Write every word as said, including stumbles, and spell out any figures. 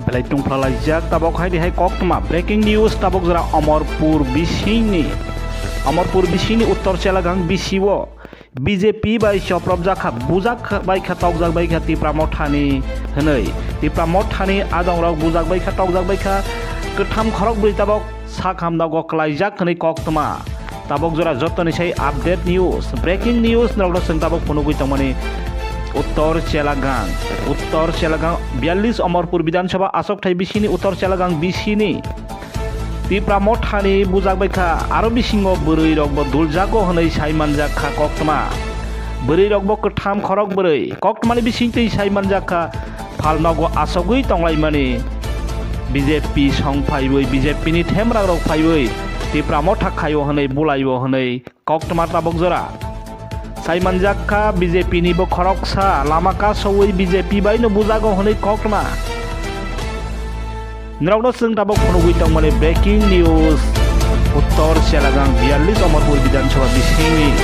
Belai tungphlalaijak tabok hai de hai koktwma breaking news tabok jora Omorpur bisingni, Omorpur bisingni Uttor Chelagang bisio B J P bai chopropjak kha, bujak bai kha, tokjak bai kha Tipra Mothani hwnwi. Tipra Mothani adongrok bujak bai kha, tokjak bai kha, kwtham khorok bwrwi tabok sak hamdago kwlaijak hwnwi koktwma. Tabok jora jotoni sai update news, breaking news norokno chwng tabok phunugwi tongmani Uttor Chelagang. Uttor Chelagang biyallis Omorpur Bidhan Sabha achokthai bisini Uttor Chelagang bisini Tipra Mothani bujak bai kha, aro bisingo bwrwi rokbo duljago hwnwi sai manjak kha koktwma. Bwrwi rokbo kwtham khorok bwrwi koktwmani bisingtwi sai manjak kha, phalnogo asogwi tonglaimani. B J P song phaiwi, B J P ni themrang rok phaiwi Tipra Motha khaio hwnwi bulaio hwnwi koktwma tabok jora. Sai manjak kha B J P ni bo khoroksa lama kasowi B J P bai no bujago hwnwi koktwma. Norokno chwng tabok phunugwi tongmani breaking news. Uttor Chelagang biyallis Omorpur Bidhan Sabha bisingni